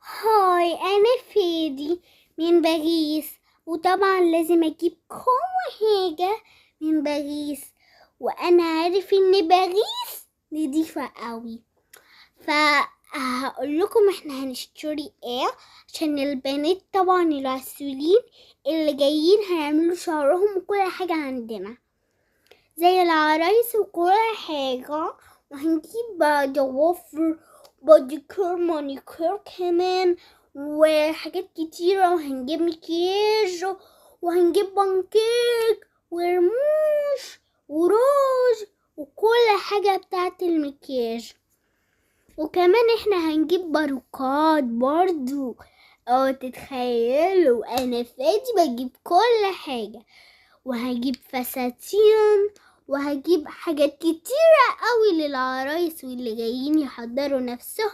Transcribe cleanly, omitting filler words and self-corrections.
Hi، انا فادي من باريس، وطبعا لازم اجيب كل حاجة من باريس، وانا عارف ان باريس نضيفة قوي. فهقول لكم احنا هنشتري ايه عشان البنات طبعا العسولين اللي جايين هيعملوا شعرهم وكل حاجة عندنا زي العرايس وكل حاجة. وهنجيب ضوافر، باديكير، مانيكير كمان، وحاجات كتيرة، وهنجيب مكياج، وهنجيب بانكيك ورموش وروج وكل حاجة بتاعت المكياج. وكمان احنا هنجيب باروكات برضو. تتخيلوا انا فادي بجيب كل حاجة، وهجيب فساتين، وهجيب حاجات كتيرة قوي للعرايس واللي جايين يحضروا نفسهم.